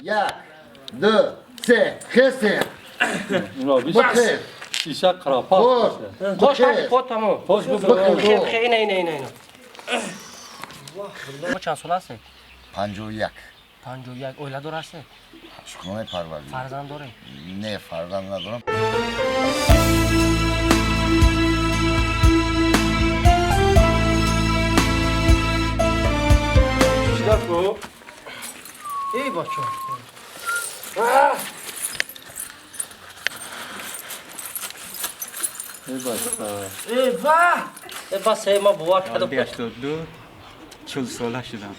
Як, ду, се, хесе. Бас. Шиша қарапас. Қош, ҳақ тамом. Пош. Хе, ина, ина, ина, ина. Шумо чанд сола ҳастед? 51. 51. Оиладор ҳастед? Шукронаи Парвардигор. Фарзанд доред? Не, фарзанд надорам. Эй, бачо. Эй бас. Э, бас, э, ма бовар кардам. 82, 40 сола шудам.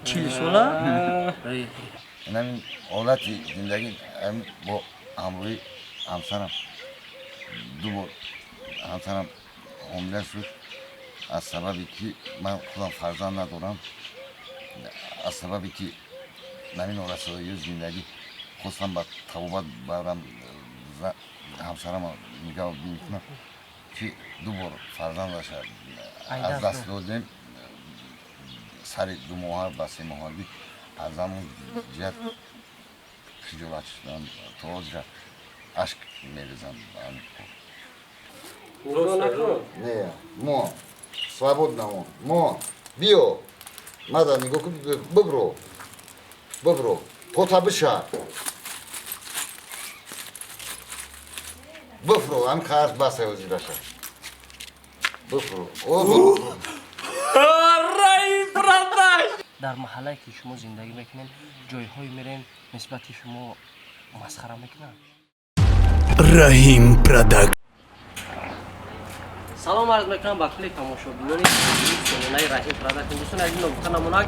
40 сола? Инамин ҳолати зиндагӣ бо ҳамроҳи ҳамсарам, ду бор ҳамсарам ҳомила шуд. Аз сабабе ки ман худам фарзанд надорам, аз сабабе ки намин норасоии зиндагӣ, хостам ба табобат барам, ҳамсарама нигаҳбин кунам, ки ду бор фарзандаша аз даст додем. Сари 2 моҳа ба 3 моҳагӣ. Аз ҳамон ҷиҳат хиҷолат шудам, то ҳозира ашк мерезам. Не, мо свободно, мо биё, мада нигоҳ кун, бибро, бибро, пота биша, бифро, ҳам қарз басай, ҳозираша бифро. Дар маҳаллае ки шумо зиндагӣ мекунед, ҷойҳое мерен, нисбати шумо масхара мекунанд? Раҳим Продак. Салом арз мекунам ба кулли тамошобинони сомонаи Раҳим Продакшн. Дӯстони азиз, ногуфта намонак,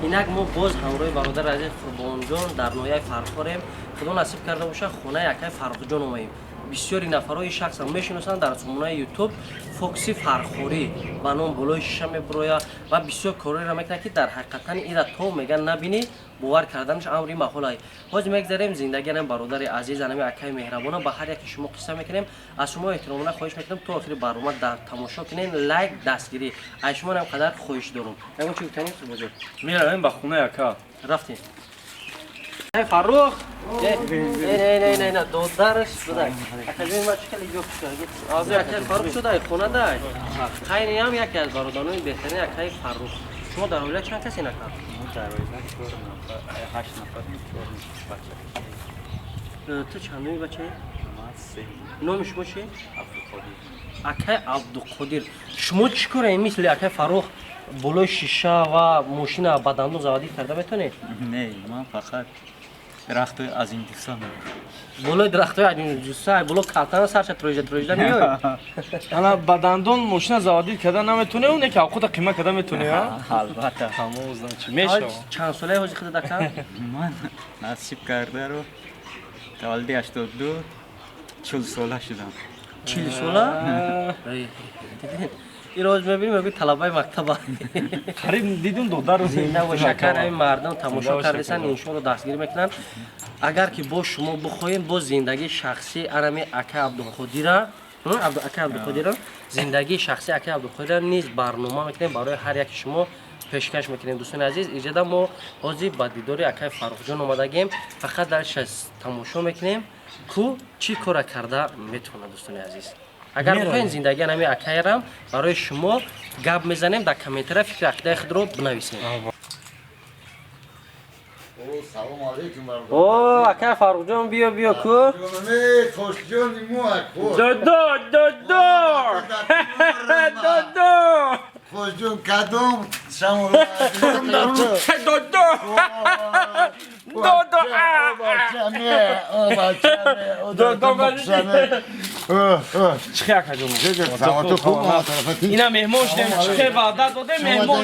инак мо боз ҳамроҳи бародари азиз Қурбонҷон дар ноҳияи Фархорем. Худо насиб карда бошад, хонаи акаи Фаррухҷон омаем. Бисёри нафарҳои шахсам мешиносанд дар сомонаи Ютуб, Фокси Фархорӣ ба ном болои шиша мебурояд ва бисёр корҳоеро мекунад, ки дар ҳақиқатан ира то меган набинӣ, бовар карданаш амри маҳолай. Ҳозир мегзарем, зиндагӣ анами бародари азиз, анами акаи меҳрабона ба ҳар яке шумо қисса мекунем. Аз шумо эҳтиромона хоҳиш мекунем, то охири барнома дар тамошо кунем, лайк, дастгирӣ аз шумо нам қадар хоҳиш дорум. Ягон чи гуфтанӣ, Қурбонҷон? Меравем ба хонаи ака. Рафтем. Фаррух, не, не, не, не, додараш будай. Акаҷои ма чӣ хеле ёфт шуд. Акаи Фаррух шудай, хонадай. Қайниам яке аз бародарони беҳтарин акаи Фаррух. Шумо дар оила чанд касе нака? Дар оила чор нафар, ҳашт нафар, чор бача. Ту чандуми бачаи? Ман се. Номи шумо чи? Абдуқодир. Акаи Абдуқодир. Шумо чӣ кора, мисли акаи Фаррух болои шиша ва мошина ба дандон заводить карда метавонед? Не, ман фақат дарахтои азимҷусса. Болои дарахтои азимҷусса, боло калтана сарша троижда троижда меои? Ана, ба дандон мошина заводить карда наметоне, оне ки авқота қима карда метоне, а? Албатта. Ҳамон значит мешава. Чанд солаи ҳозир худат, ака? Ман насиб кардаро таваллуди 82, 40 сола шудам. 40 сола? Ин роз мебинем, мегӯи талабаи мактаба. Қариб дидум додару. Зинда боша, акар. Ҳамин мардум тамошо кардесан, иншоалло дастгирӣ мекунанд. Агар ки боз шумо бихоҳем, боз зиндагии шахсӣ анами ака Абдуқодира, ака Абдуқодира, зиндагии шахсии ака Абдуқодира низ барнома мекунем, барои ҳар яки шумо пешкаш мекунем. Дӯстони азиз, иҷода мо ҳозир ба дидори акаи Фаррухҷон омадагем, фақат дарша тамошо мекунем, ку чӣ кора карда метавонад. Дӯстони азиз, агар бихоҳем зиндагии анами акаярам барои шумо гап мезанем, дар комментария фикри ақидаи худро бинависем. Салому алейкум. О, акаи Фаррухҷон, биё, биё, ку. Хошҷони мо. Додо, додо, додо. Хошҷон, кадом шамол? Додо, додо. Додо. Чихе, акаҷон? Ина меҳмон шудем, чихе ваъда додем, меҳмон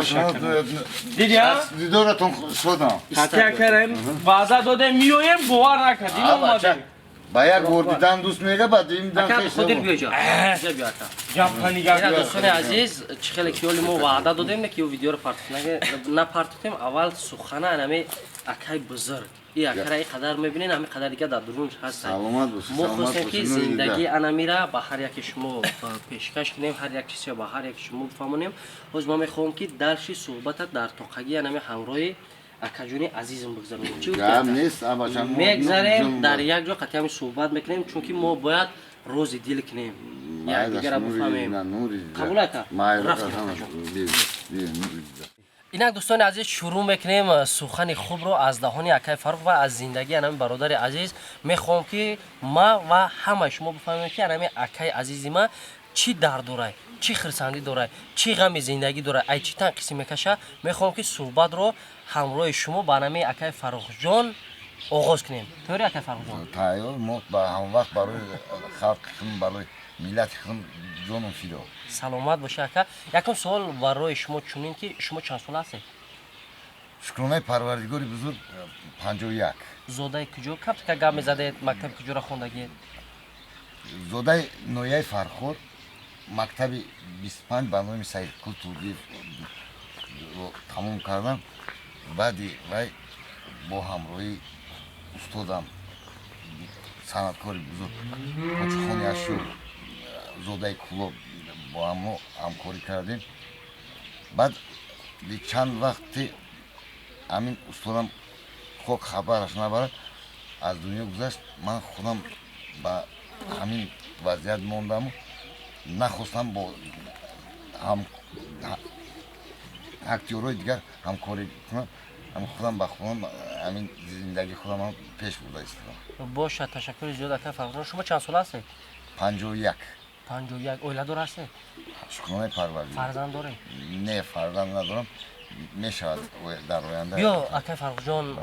шудем. Диди? Дидоратон шодам. Акарем ваъда додем, миёем, бовар накардем, омадем. Ба як бор дидан дӯст мега, ба дуюм дидан. Ака Қодир, биё ҷо. Биё, ака. Ҷапанига. Дӯстони азиз, чӣ хеле ки ҳоли мо ваъда додем, ки видеоро напартохтем, аввал сухана анами акай бузург, и акара и қадар мебинен, ҳами қадар дига дар дурунш ҳаст. Саломат бошед. Мо хостем, ки зиндагии анамира ба ҳар яки шумо пешкаш кунем, ҳар як чизро ба ҳар яки шумо бифаҳмонем. Ҳоз мо мехоҳем, ки дарши суҳбата дар тоқагии анами ҳамроҳи Акаҷони азизм, бигзаронем. Чӣ? Гап нест, абачам. Мегзарем, дар як ҷо қатъи ҳами суҳбат мекунем, чунки мо бояд рози дил кунем, якдигара бифаҳмем. Қабул, ака? Рафтем, акаҷон. Инак, дӯстони азиз, шурӯъ мекунем сухани хубро аз даҳони акаи Фаррух ва аз зиндагии анами бародари азиз. Мехоҳам, ки ма ва ҳамаи шумо бифаҳмем, ки анами акаи азизи ма чӣ дард дорад, чӣ хирсандӣ дорад, чӣ ғами зиндагӣ дорад, ай чӣ танқисӣ мекаша. Мехоҳам, ки суҳбатро ҳамроҳи шумо ба анами акаи Фаррухҷон оғоз кунем. Тайёри, акаи Фаррухҷон? Тайёр. Мо ба ҳамвақт барои халқи худм, барои миллати худм ҷоном фидо. Саломат бошед, ака. Якум суол барои шумо чунин, ки шумо чанд сола ҳастед? Шукронаи Парвардигори бузург, 51. Зодаи куҷо? Камтака гап мезадед, мактаби куҷоро хондагиед? Зодаи ноҳияи Фархор, мактаби 25 ба номи Саидқул Турдиев тамом кардам. Баъди вай бо ҳамроҳии устодам, санъаткори бузург Ҳоҷихони Ашур, зодаи Кӯлоб, бо ҳамо ҳамкорӣ кардем. Баъд чанд вақте ҳамин устодам, хок хабараш набарад, аз дунё гузашт. Ман худам ба ҳамин вазъият мондаму нахостам бо актёрҳои дигар ҳамкорӣ кунам. Худам ба худам ҳамин зиндагии худам пеш бурда истодам. Бошад, ташаккури зиёд, ака Фаррухҷон. Шумо чанд сола ҳастед? 51. 51. Оиладор ҳастед? Шукронаи Парвардигор. Фарзанд доред? Не, фарзанд надорам, мешавад дар оянда. Биё, акай Фаррухҷон,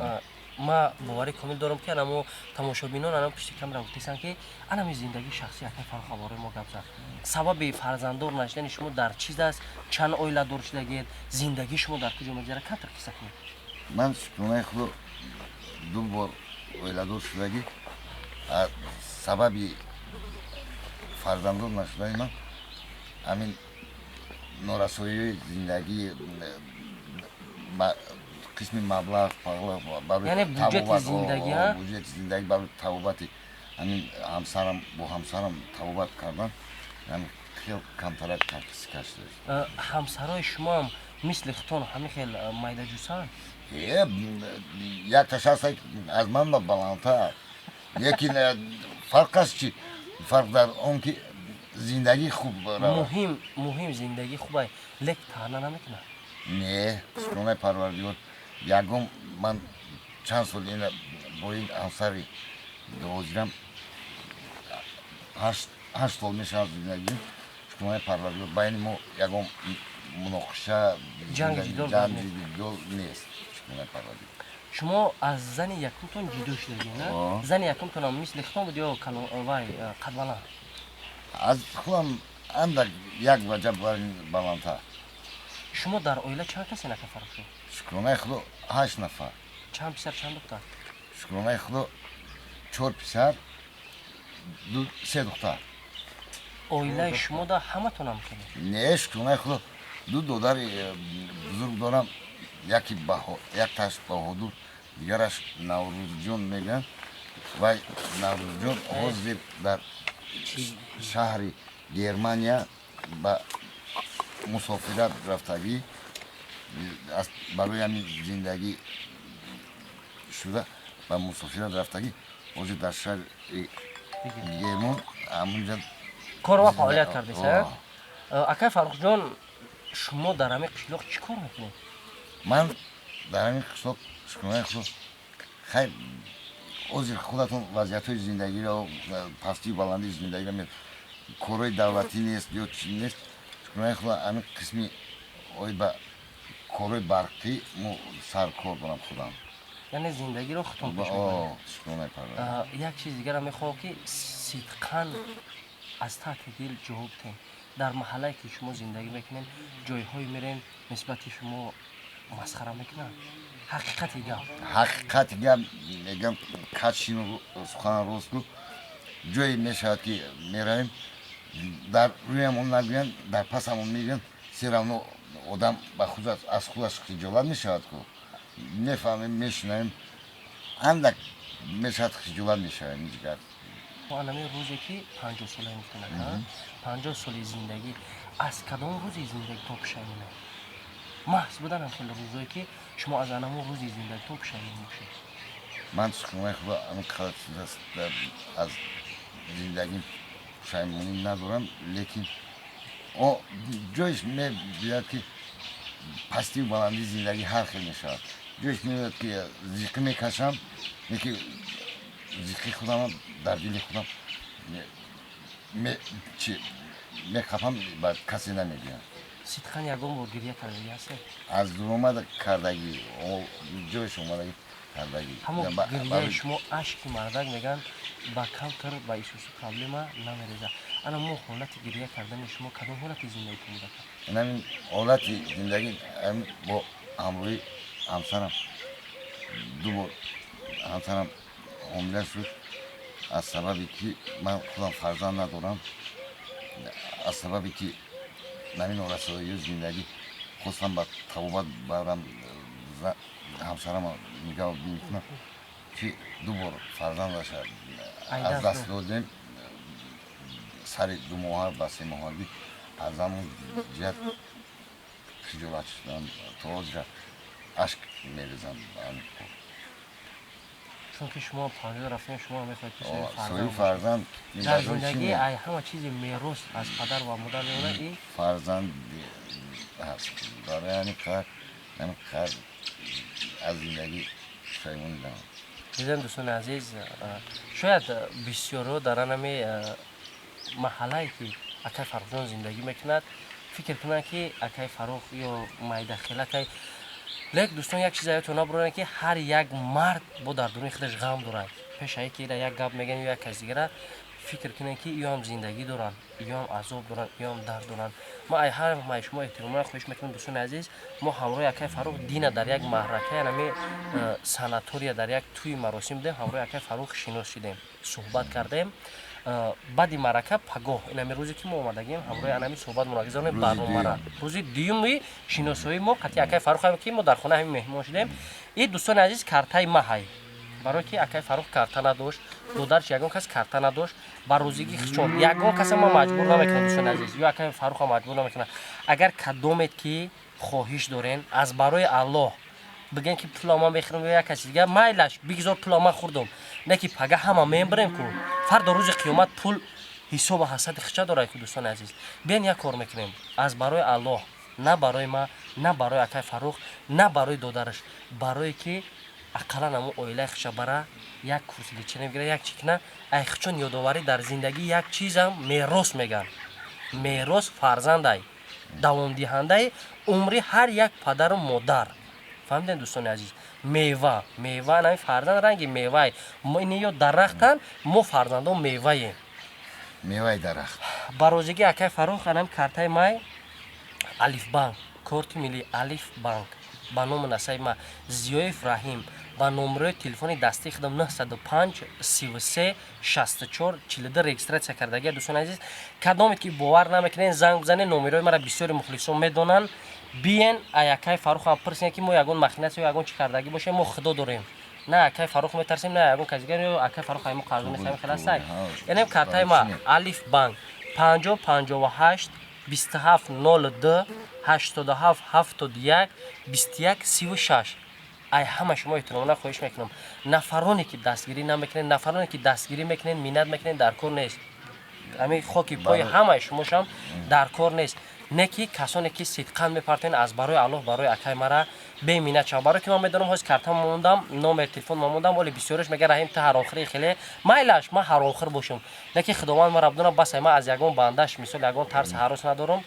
ма боварӣ комил дорам, ки анамо тамошобинон анам пишти камера гуфтесанд, ки анами зиндагии шахсии акай Фаррух бораи мо гап зад. Сабаби фарзанддор нашудани шумо дар чиз аст? Чанд оиладор шудагед? Зиндагии шумо дар куҷо мегузарад? Камтар қисса кунед. Ман, шукронаи Худо, ду бор оиладор шудагӣ. Сабаби фарзанддор нашудани ман ҳамин норасоии зиндагӣ, қисми маблағ. Яъне буҷети зиндагӣ? Буҷети зиндагӣ, барои табобати ҳамин ҳамсарам, бо ҳамсарам табобат кардан хел камтарак танқисӣ кашида. Ҳамсарои шумоам мисли худтон ҳамин хел майдаҷусанд? Якташ ҳаст, аз ман баландтар, лекин фарқ аст. Чи фарқ? Дар он ки зиндагӣ хуб. Муҳим зиндагӣ хубай, лек таъна намекунад? Не, шукронаи Парвардигор, ягон ман чанд сол ина бо ин ҳамсари ҳозирам, 8 сол мешавад зиндагӣ. Шукронаи Парвардигор, байни мо ягон муноқиша, ҷидол нест, шукронаи Парвардигор. Шумо аз зани якумтон ҷудо шудагӣ, на? Зани якумтонам мисли худтон буд ё вай қадбаланд? Аз худам андак, як ваҷаб баландтар. Шумо дар оила чанд касе, ака Фаррухҷон? Шукронаи Худо, ҳашт нафар. Чанд писар, чанд духтар? Шукронаи Худо, чор писар, се духтар. Оилаи шумо да ҳаматонам кунед? Не, шукронаи Худо, ду додари бузург дорам. Яки якташ Баҳодур, дигараш Наврӯзҷон мегӯянд. Вай Наврӯзҷон ҳозир дар шаҳри Германия ба мусофират рафтагӣ, барои ҳамин зиндагӣ шуда ба мусофират рафтагӣ, ҳозир дар шаҳри Гермон ҳамунҷа. Кор ва фаъолият кардеса, акай Фаррухҷон? Шумо дар ҳамин қишлоқ чӣ кор мекунед? Ман дар ҳамин қишлоқ, шукронаи Худо, хайр, ҳозир худатон вазъиятҳои зиндагиро, пастию баландии зиндагиро, корҳои давлатӣ нест ё чи нест. Шукронаи Худо, ҳамин қисми оид ба корҳои барқӣ мо саркор дорам худам. Яъне зиндагиро худтон пеш мебаред? Шукронаи Парвардигор. Як чиз дигарам мехоҳам, ки сидқан аз таҳти дил ҷавоб диҳем. Дар маҳаллае ки шумо зиндагӣ мекунед, ҷойҳое мерен, нисбати шумо масхара мекунанд? Ҳақиқати гап. Ҳақиқати гап мегам, качину суханам рост гуфт. Ҷое мешавад, ки меравем, дар рӯямон нагӯянд, дар пасамон мегӯянд. Всё равно одам ба худ аз худаш хиҷолат мешавад ку. Мефаҳмем, мешунавем, андак мешавад, хиҷолат мешавем ҳеҷ. Анами рӯзе ки 50 сола гуфтанак, 50 соли зиндагӣ, аз кадом рӯзи зиндагитон пушаймонед? Маҳз буданам хеле рӯзое, ки Шумо аз анамо рӯзи зиндагитон пушаймон бошед? Ман, суханои Худо, ҳамин қадар чиз аст, аз зиндагим пушаймонӣ надорам, лекин ҷоиш мебиёяд, ки пастию баландии зиндагӣ ҳар хел мешавад. Ҷоиш меояд, ки зиқӣ мекашам, лекин зиқи худам дар дили худам чи меқапам, ба касе намегӯям. Сидқан ягон бор гирья кардагӣ ҳастед? Аз дуромада кардагӣ, ҷоиш омадагӣ кардагӣ. Ҳамо гирьяи шумо, ашки мардак, мегӯянд, ба камтар ба исусу проблема намерезад. Ана мо ҳолати гирья кардани шумо кадом ҳолати зиндагитон буда? Инамин ҳолати зиндагӣ бо ҳамроҳи ҳамсарам. Ду бор ҳамсарам ҳомила шуд. Аз сабабе ки ман худам фарзанд надорам, аз сабабе ки намин норасоию зиндагӣ, хостам ба табобат барам, ҳамсарама нигаҳбин кунам, ки ду бор фарзандаша аз даст додем. Сари 2 моҳа ба 3 моҳагӣ. Аз ҳамон ҷиҳат хиҷолат шудам, то ҳозира ашк мерезам. Чунки шумо 50 рафтем, шумо мехоҳед ки соҳиби фарзанд. Дар зиндагӣ ай ҳама чизи мерос аз падар ва модар мемонад и Фарзанд ҳаст. Барои ҳамин қадар, ҳамин қадар аз зиндагӣ пушаймон дидам. Дидем, дӯстони азиз, шояд бисёрҳо дар анами маҳаллае, ки акай Фаррухҷон зиндагӣ мекунад, фикр кунанд, ки акай Фаррух ё майдахелакай. Лек, дӯстон, як чиз аётон набуранд, ки ҳар як мард бо дар дуруни худаш ғам дорад. Пешае ки ира як гап мегӯян ё як кас дигара, фикр кунед, ки ё ҳам зиндагӣ доранд, ё ҳам азоб доранд, ё ҳам дард доранд. Ма ай ҳар май шумо эҳтиромона хоҳиш мекунам, дӯстони азиз. Мо ҳамроҳи акай Фаррух дина дар як маҳрака, янами санатория, дар як тӯи маросим будем. Ҳамроҳи акай Фаррух шинос шидем, суҳбат кардем. Баъди маърака, пагоҳ, инами рӯзе ки мо омадагим, ҳамроҳи анами суҳбат мунагизонем барномара. Рӯзи дуюми шиносоии мо қатъи акай Фаррух, ки мо дар хона ҳамин меҳмон шудем. И, дӯстони азиз, картаи маҳай, барое ки акай Фаррух карта надошт, додарш ягон кас карта надошт. Ба рӯзигӣ чон ягон каса ма маҷбур намекунам, дӯстони азиз, ё акай Фарруха маҷбур намекунам. Агар кадомед ки хоҳиш дорен, аз барои Аллоҳ бигӯен, ки пула ман мехӯрам ё як каси дигар, майлаш, бигзор, пула ман хӯрдум, не ки пага ҳама мебарем ку. Фардо рӯзи қиёмат пул ҳисоба ҳасади хича дорад ку. Дӯстони азиз, биён, як кор мекунем аз барои Аллоҳ, на барои ма, на барои акай Фаррух, на барои додараш, барое ки ақаллан ҳамун оилаи хиша бара, як курси лечения бигира, як чи кина, ай хичон ёдоварӣ. Дар зиндагӣ як чизам мерос меган, мерос фарзандай, давомдиҳандаи умри ҳар як падару модар. Фаҳмидем, дӯстони азиз? Мева, мева, нами фарзанд ранги мевай. Ин ё дарахтан, мо фарзандон меваем. Меваи дарахт. Ба розигӣ акай Фаррух, анам картаи май, Алифбанк, корти миллии Алифбанк, ба ному насаби ма Зиёев Раҳим, ба номерои телефони дастии худам 905 33 64 42 регистрация кардагия. Дӯстони азиз, кадомед ки бовар намекунед, занг бизанед. Номерои мара бисёри мухлисон медонанд. Биен, акай Фаррухам пурсен, ки мо ягон махинатсия, ягон чӣ кардагӣ бошем, мо Худо дорем, на акай Фаррух метарсем, на ягон каси дигар, ё акай Фаррух мо қарздор нестем. Хеласай, яъне картаи ма Алиф Банк 50 58 27 02 87 71 21 36. Ай ҳама шумо эҳтиромона хоҳиш мекунам, нафароне ки дастгирӣ намекунед, нафароне ки дастгирӣ мекунед, миннат мекунед, дар кор нест. Ҳамин хоки пои ҳамаи шумошам дар кор нест. Не ки касоне ки сидқан мепартоен, аз барои Аллоҳ барои акай мара беминнат шавам, барое ки ман медонам, ҳози картам мондам, номер телефон мондам. Оле бисёриш мега: «Раҳим, ту ҳаромхӯри». Хеле майлаш, ман ҳаромхӯр бошам, не ки Худованд мара бидонам. Басай, ман аз ягон бандаш, мисол, ягон тарс ҳарос надорам.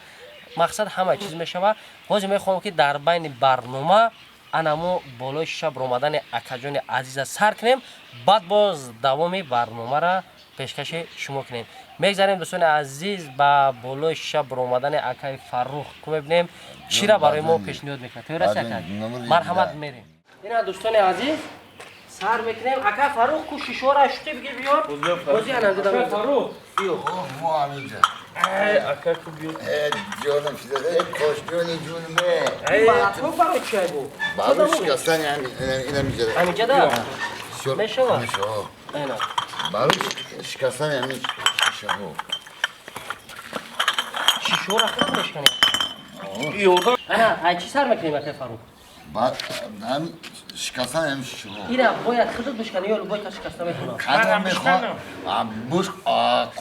Мақсад, ҳамаи чиз мешава. Ҳозир мехоҳам, ки дар байни барнома анамо болои шиша баромадани акаҷони азиза сар кунем, баъд боз давоми барномара пешкаши шумо кунем. Мегзарем, дӯстони азиз, ба болои шиша баромадани акаи Фаррух, ку мебинем, чира барои мо пешниҳод мекунад. Тӯраси, ака, марҳамат, мерем. Ина, дӯстони азиз, сар мекунем. Ака Фаррух ку, шишора шути бигир, биёр. Бози анангуда. Фаррух. Биё. Мо ҳаминҷа. Ака ку, биё. Ҷонам фидода, кош ҷони ҷунме. Балатҳо барои чи айбу? Барои шикастани инамиҷа. Ҳаминҷада мешава? Мешава. Ина. Барои шикастани ҳамин шишаҳо. Шишора хеле мешканем. Ёрдам. Ана, ай чӣ сар мекунем, акай Фаррух? Баъд ҳам шикастан ҳам шишаҳо. Ира бояд худат бишканӣ ё любой кас шикаста метавонад? Кадом мехоҳад? Буш,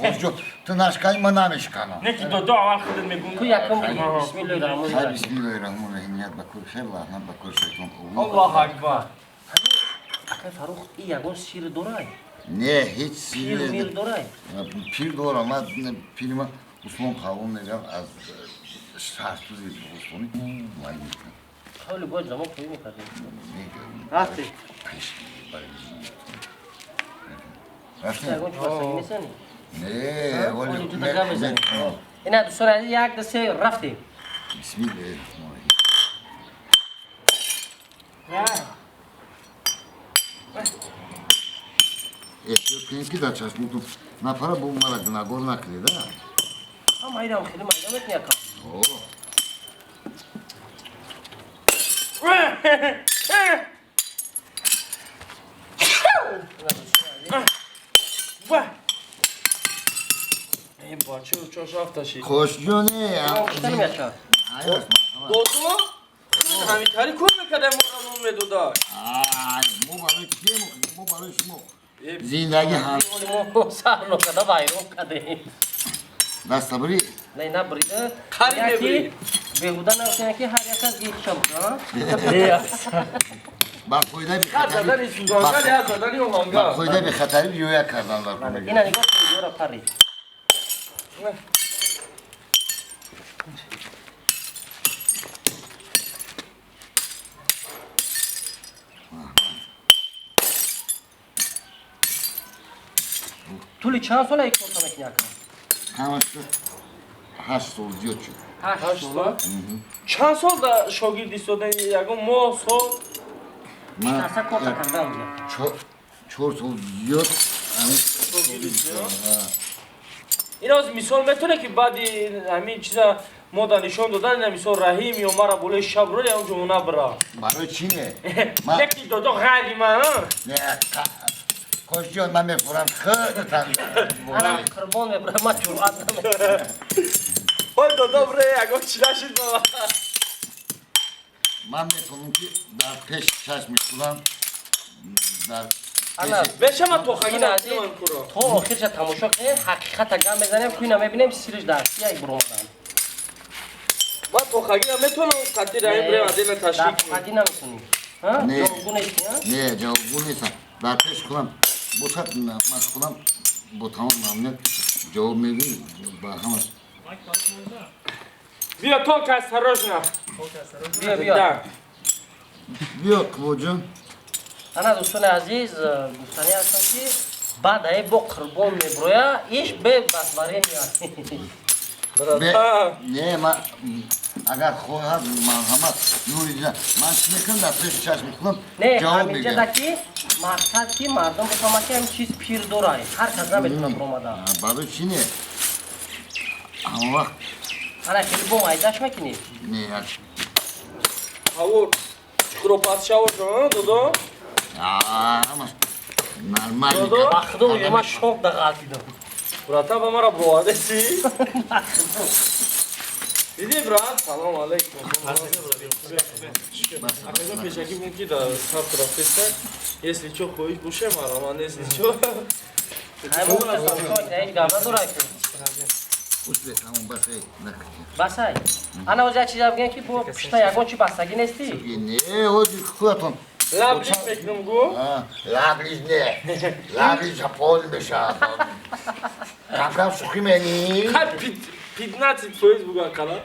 Қошҷон, ту нашканӣ, ман намешканам. Не ки додо, аввал худат мегӯм. Ту якум бигӣ. Бисмиллоҳи раҳмони Хай, раҳим. бисмиллоҳи раҳмони раҳим. Ният ба кори хер, лаънат ба кори шайтон. Аллоҳу акбар. Акай Фаррух, и ягон сир дорай? Не, ҳеҷ Пир сир мир дорай? Пир дорам. Ман пири ман Усмон Қавон мегӯям, аз шаҳртузи Бӯғистони муайян мекунам. Хеле бояд замон қоӣ мекардем. Рафтем. Пеш барои рафтем. Ягон чӣ бастагӣ нестани? Не, Оли оли ту дага мезанӣ. Ина, дӯстони азиз, як, ду, се, рафтем. Бисмиллоҳи раҳмони раҳим. Эҳтиёт кунед, ки дар чашмотон напара, бо мара гунаҳгор накунед, а? А майдам хеле майда мекунӣ, ака. О, Ина, дӯстони азиз. Ва! Ин бача чош рафташи. Қошҷоне. Куштаним яча. Додо, ҳамитари кор мекардем, мо нон медода. Ай, мо барои кием? Мо барои шумо зиндагӣ ҳам. Оли мо сар нокада вайрон кардем. Даста бирӣ. Не, набрида. Қариб Яки мебурӣ. беҳуда нагуфтем, ки ҳар як аз гирча буда. Ба қоидаи Ҳар задани бехатарӣ сӯзангар, як задани ба оҳангар. қоидаи бехатарӣ риоя кардан дар кор. Ина нигоҳ кун, ёра пари. Тӯли чанд сола ин корта мекунӣ, ака? Ҳамаш 8 сол зиёд шуд. 8 сол? Чанд сол да шогирд истода, ягон моҳ, сол? Ман Аса корта кардан буда. 4 сол зиёд ҳамин. Ин оз мисол метавоне, ки баъди ҳамин чиза мо да нишон додан, ина мисол Раҳим ё мара болои шаб ро ягон ҷо набра? Барои чӣ не? Яки додо ғайри ман. Не, Қошҷон, ман мефурам худатан. Анам Қурбон мебурам, ман ҷуръат намекунам. Ой, додо, бре, ягон чӣ нашид ба. Ман метавонам, ки дар пеш чашми худам дар Ана, Бешама тохаги Ина азиз, наман куро. то охирша тамошо кунем, ҳақиқата гап мезанем, куина мебинем, сириш дар як буромадан. Ман тохаги наметавонам, қати Раҳим бре, отдельно Дар ташкил кунем. тохагӣ наметунӣ. Не. Ҷавобгӯ нестӣ, а? Не, ҷавобгӯ нестам. Дар пеш худам бошад, ман худам бо тамом мамнуният ҷавоб медиҳам ба ҳамаш. Биё, только осторожно. Биё, биё. Да. Биё, Қувоҷон. Ана, дӯстони азиз, гуфтанӣ ҳастам, ки баъд ае бо Қурбон меброя, иш бе басварения. Не, ман агар хоҳад, марҳамат, нури дида, ман чӣ мекунам, дар пеши чашми худам Не, ҷавоб ҳаминҷада мегӯям. ки мақсад, ки мардум бифаҳмад, ки ҳамин чиз пир дорай, ҳар кас наметавона буромада. Барои чӣ не? Ҳамон вақт Ана хеле бо майдаш мекунӣ. Не, як Ҳаво чуқуро пас шавор, додо. Ҳамаш нормал. Додо? Ба худо, ман шок да ғалтидам. Брата, ба мара бовардаси? Диди, брат, салом алейкум. Акаҷон, пешакӣ бун, ки дар сабт рафтеста. Если чо, хоҳиш боше, мараман, если чо. Ҳеҷ гап надорай ки. Усбе, ҳамон басай, накунед. Басай, ана оз як чиза бигӯем, ки бо пушта ягон чи бастагӣ нестӣ? Не, ҳозир худатон. Лаблиш мекунам гу. Лаблиш не, лаблиш пол мешавад. Камкам шӯхӣ менӣ. Хай, 15% буган қала.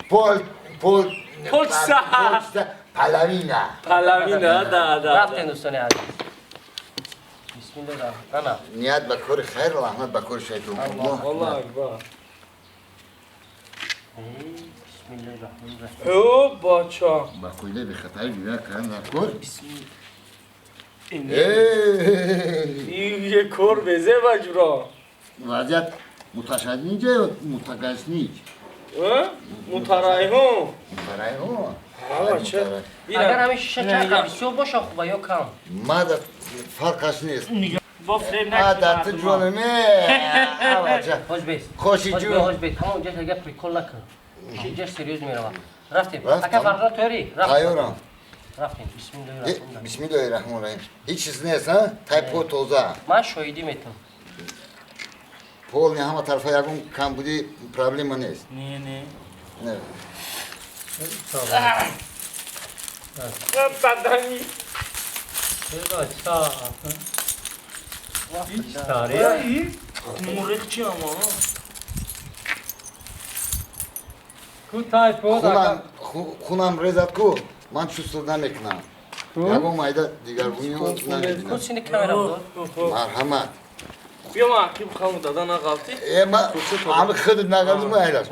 Пол, пол. Полчаса. Полчаса, половина. Половина, да, да. Рафтем, дӯстони азиз, бисмиллоҳи раҳмон, ана. Ният ба кори хайр, лаънат ба кори шайтон. Аллоҳу акбар. Бисмиллоҳи раҳмони раҳим. О, бача. Ба қоидаи бехатарӣ риоя кардан дар кор. Ин е кор безе баҷуро. Вазъият муташадниҷа ё мутагашнич? Мутарайҳон. Мутарайҳон. Бача. Агар ҳамин шиша чанд бисёр боша, хуба ё кам? Мада фарқаш нест. Бо фреб. Ада ту ҷонаме. Ҳоҷ бес. Хоши ҷун. Ҷун. Ҳоҷ бес. Ҳамон ҷаш агар прикол накун. Ҷаш серьёз мерава. Рафтем. Рафтам. Ака Фарзон, тайёрӣ? Рафтем. Тайёрам. Рафтем. Бисмиллоҳи раҳмони раҳим. Бисмиллоҳи раҳмони раҳим. Ҳеҷ чиз нест, ҳа? Тай по тоза. Ман шоҳидӣ метам. Полный ҳама тарафа ягон камбудӣ, проблема нест. Не, не. Не. Бадани. Хунрех чи ама? Хунам хунам резад ку, ман чувство намекунам. Ягон майда дигаргунӣ намебинам. Ку сини камера буд. Марҳамат. Биё, ман ақиб хаму дада нағалти. Э, ма ами худ нағалти, ма айлаш.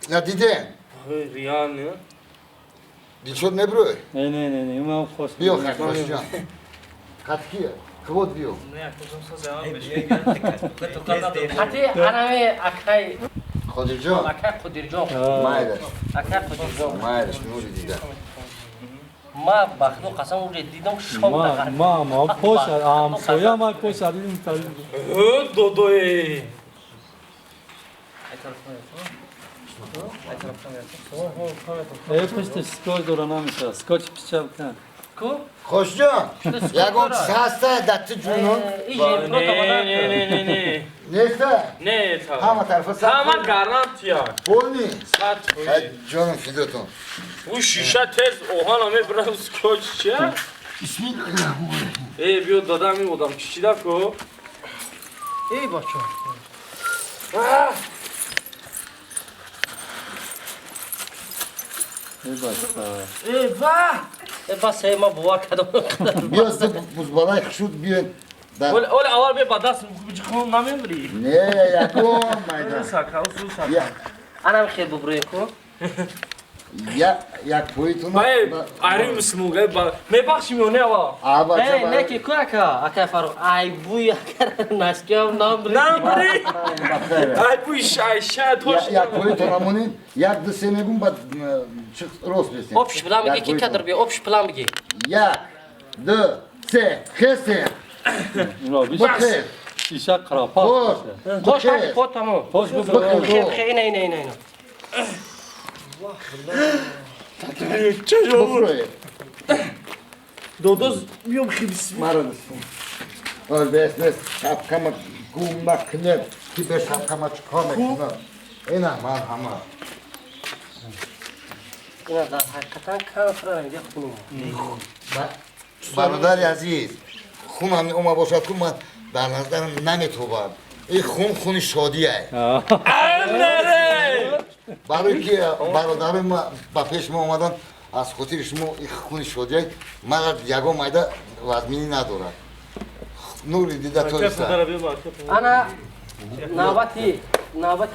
На дидем. Реально. Дилшод мебрӯй? Не, не, не, не, ман хост. Биё, хашҷон. Қатки, хвот биё. Хати анами акай Қодирҷон. Акай Қодирҷон. Майлаш. Акай Қодирҷон. Майлаш, нури дида. Ма ба худо қасам, уже дидам, шок. Ма, ма, ма, поша, ҳамсоя ма поша, дидим тари. Ө, додое. Э, пушти скотч дора намеша, скотч пича бикан. Ку? Хошҷон, ягон чиз ҳаста дар ту ҷунун? Не, не, не, не, не. Неста? Не, та. Ҳама тарафа Ҳама гарантия. Полный? 100%. Ай, ҷонам фидотон. У шиша тез оҳана мебирам, скотч чия? Э, биё, дадам, ин одам чичида ку? Эй, бачо. Э, бача. Э, ва! Э, бас, э, ма бовар кардам. Биё, бузбалай хушуд, биё. Оле, оле, аввал бе ба даст хун намебирӣ. Не, ягон майда. Сака, усу сака. Анам хел бубрӯе ку. Як поитон. Бай, ари мусмуга ба мебахши мёне аввал. Не, не, ки ку ака, ака Фарух, ай буй ака наскиам намбри. Намбри. Ай буй шай шай тош. Як поитон амонин, як ду се мегум, баъд рост бесем. Общий план биги, ки кадр би, общий план биги. Як, ду, се, хесе. Бахш. Шиша қарапа. Хош. Хош, ҳаки по тамом. Хош бубро. Хе, ина, ина, ина, ина. Бухрӯе. Додоз биём хибс. Маро дастум. Оз бес бес шапкама гум накунед. Ки бе шапкама чикор мекунад? Ина марҳамат. Ина дар ҳақиқатан кам хӯра мега хунум. Бародари азиз, хун ҳам ома бошад ку, ман дар назарам наметобад. Ин хун хуни шодие. Барои ки бародари ма ба пеш мо омадан, аз хотири шумо ин хуни шодие мара ягон майда вазминӣ надорад. Нури дида тоиста. Ана навбати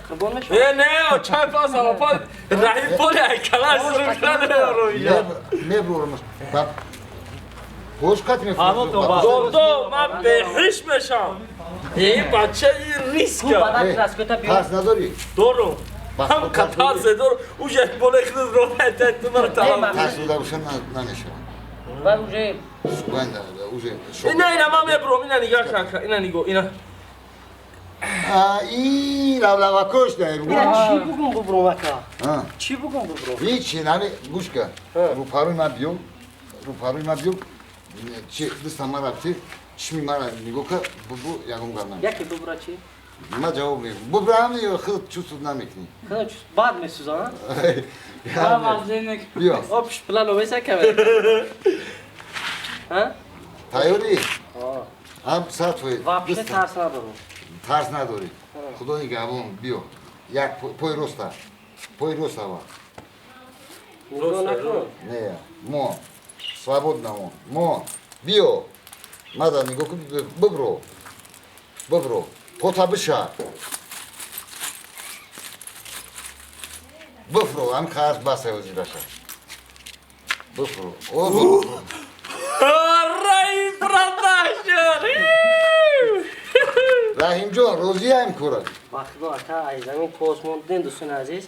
қурбон мешавад? Э, не, чай пас алапа раҳим поли айкала срукладе ро. Меброрам. Хош қат мефурӯшам. Додо, ман беҳиш мешам. Ин бача ин риска. Тарс надорӣ? Дорум. Ҳам катарсе дорум. Уже боле худат ро ту мара талаб. Тарс дода боша намешавад. Ва уже уже ина, ина, ман мебурам, ина нигоҳ кун, ина нигоҳ, ина. И лавлавакош да. Ина чӣ бугум бубрум, ака? Чӣ бугум бубрум? Ҳичи нами, гӯш кун. Рӯпаруи ман биё. Рӯпаруи ман биё. Чи дастам мара битир, чишми мара нигоҳ кар, бубу, ягон гап намекунӣ. Яке бубра чӣ? Ма ҷавоб мегӯм. Бубрам ё худ чувствуд намекунӣ. Худ баъд месӯзам, Биё. Общий план омеса камера. Тайёрӣ? Ҳам сад фоиз. Вообще тарс надорам. Тарс надорӣ. Худо нигаҳбон, биё. Як пой роста. Пой рост аввал. Нигоҳ накун. Не, мо. Свободно мо. Мо. Биё. Мада нигоҳ кун, бибро. Бибро. Пота биша. Бифро, ҳам қарз басай озӣ баша. Бифро. О, бифро. Раҳим Продакшн! Раҳимҷон, розиям кора. Ба худо, ака, ай замин то осмон дидем, дӯстони азиз.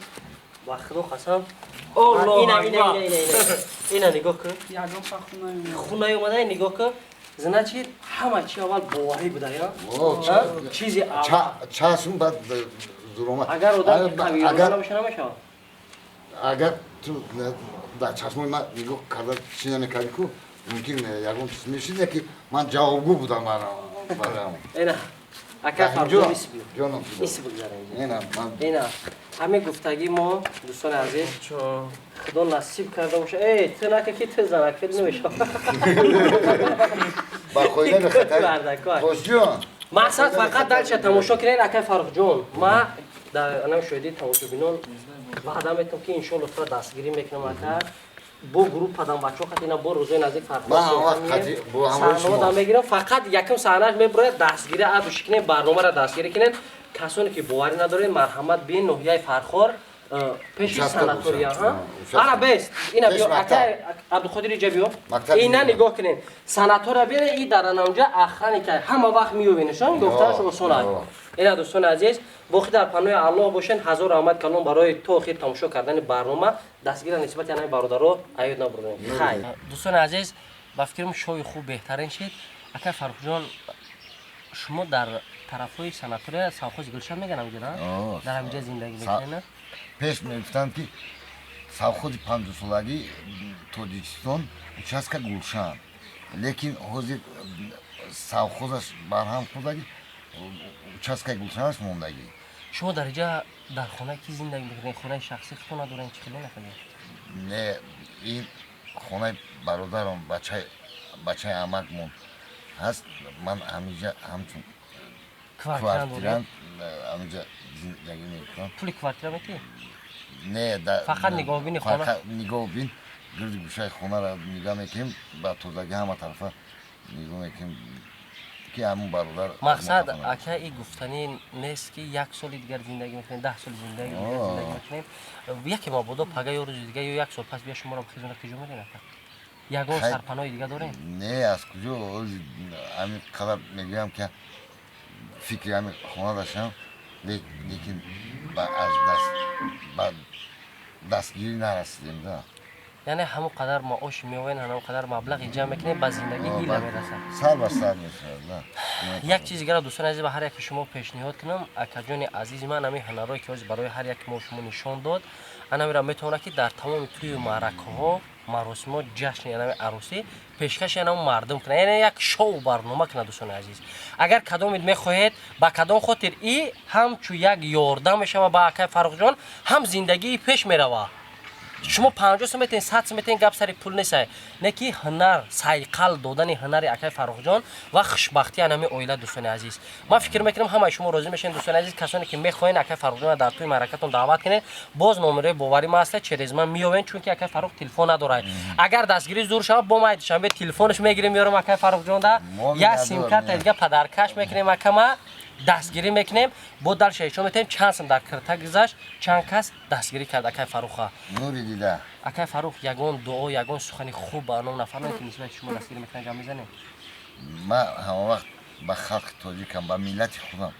Ба худо қасам. Аллоҳ Ина, ина, акбар. ина, ина, ина. Ина нигоҳ кун. Ягон па хун Хун наёмада, нигоҳ кун. Значит, ҳама чи аввал боварӣ буда, я? О, Чизи аввал. Чашм баъд зуромад. Агар одам қавӣ Агар набоша, намешавад. Агар ту Дар чашмои ман нигоҳ карда чӣ намекардӣ ку, мумкин ягон чиз мешид, ки ман ҷавобгӯ будам барам. Ина, ака Фарҳод, ҷоном. Ис бигзара. Ина, ҳамин гуфтагӣ мо, дӯстони азиз, худо насиб карда боша. Э, ту нака ки ту занак намешава. Ба қоида бехатар. Мақсад фақат дальше тамошо кунед, акай Фаррухҷон. Ма дар анам шоҳидии тамошобинон ваъда метам, ки иншоалло тура дастгирӣ мекунам, ака, бо группадан бачаҳо хат. Ина, бо рӯзои наздик фарҳодсаҳнаода мегирам. Фақат якум саҳнааш мебурояд, дастгирӣ адуши кунед, барномаро дастгирӣ кунед. Касоне ки боварӣ надоред, марҳамат, биен ноҳияи Фархор, пеши санатория. Ана, бес, ина биё, акай Абдуқодир, иҷа биё. Ина, нигоҳ кунед, санатория биёне. И дар анамҷа охранника ҳама вақт меёбенишон, гуфтанаш осон аст. Ина, дӯстони азиз, боқӣ дар паноҳи Аллоҳ бошен. Ҳазор раҳмат калом барои то охир тамошо кардани барнома. Дастгира нисбати анаи бародаро аёд набурдем. Хайр, дӯстони азиз, ба фикрам, шои хуб беҳтарин шид. Акай Фаррухҷон, шумо дар тарафҳои санатория, совхози Гулшан меган, ҳамҷа дар ҳамҷа зиндагӣ мекунед? Пеш мегуфтанд, ки совхози 50-солагии Тоҷикистон, участка Гулшан, лекин ҳозир совхозаш барҳам хӯрдагӣ, участкаи Гулшанаш мондагӣ. Шумо дар иҷа дар хонаи ки зиндагӣ мекунед? Хонаи шахсӣ худтон надоред? Чӣ хеле накардед? Не, ин хонаи бародарам, бачаи амакмон ҳаст. Ман ҳамиҷа ҳамчун квартирант ҳамиҷа зиндагӣ мекунам. Пули квартира метиҳӣ? Не. Фақат нигоҳбини хона? Нигоҳбин, гирди гӯшаи хонаро нигоҳ мекунем, ба тозагӣ ҳама тарафа нигоҳ мекунем, ки ҳамун бародар. Мақсад, ака, и гуфтанӣ нест, ки як соли дигар зиндагӣ мекунем, 10 соли зиндагӣ мекунем. Яке мабодо пага ё рӯзи дигар ё як сол пас бия, шуморо хизмат куҷо мерем, ака? Ягон сарпаноҳи дигар дорем? Не, аз куҷо? Ҳамин қадар мегӯям, ки фикри ҳамин хона доштам, лекин аз даст ба дастгирӣ нарасидем да. Яъне ҳамон қадар маош меоян, ҳамон қадар маблағи ҷамъ мекунем, ба зиндагӣ ҳила мерасад. Сар ба сар мешавад. Як чиз дигара, дӯстони азиз, ба ҳар яке шумо пешниҳод кунам. Акаҷони азизи ман, ҳамин ҳунарҳое ки ҳозир барои ҳар яке мо шумо нишон дод, анамира метавонад, ки дар тамоми тӯю маъракаҳо, маросимҳо, ҷашни анами арӯсӣ пешкаши анам мардум кунад, яъне як шоу барнома кунад. Дӯстони азиз, агар кадомед мехоҳед, ба кадом хотир и ҳамчун як ёрдам мешава ба акай Фаррухҷон, ҳам зиндагии пеш мерава. Шумо 50 сум метавонед, 100 сум метавонед, гап сари пул несай, не ки ҳунар сайқал додани ҳунари акай Фаррухҷон ва хушбахтии анами оила. Дӯстони азиз, ман фикр мекунам, ҳамаи шумо розӣ мешавед. Дӯстони азиз, касоне ки мехоҳед акай Фаррухҷонро дар тӯи маъракатон даъват кунед, боз номерои боварӣ ма ҳаста, через ман меёвем, чунки акай Фаррух телефон надорад. Агар дастгирӣ зур шавад, бо ман Душанбе телефонаш мегирем, меёрам акай Фаррухҷонда, як симкарта дига подаркаш мекунем, акама дастгирӣ мекунем. Бо дальше ишон метавем, чанд сум дар кирта гузашт, чанд кас дастгирӣ кард акай Фарруха. Нури дида. Акай Фаррух, ягон дуо, ягон сухани хуб ба ном нафармоед, ки нисбати шумо дастгирӣ мекунад, гап мезанем. Ман ҳама вақт ба халқи тоҷикам, ба миллати худам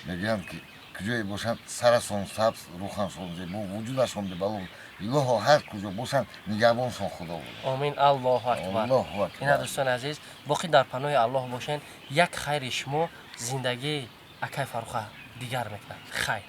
мегӯям, ки куҷое бошанд, сарасон сабз, рӯҳашон зебо, вуҷудашон бебало, илоҳо, ҳар куҷо бошанд, нигаҳбоншон Худо буд. Омин, Аллоҳу акбар. Ина, дӯстони азиз, боқӣ дар паноҳи Аллоҳ бошед. Як хайри шумо зиндагии акай Фарруха дигар мекунад. Хайр.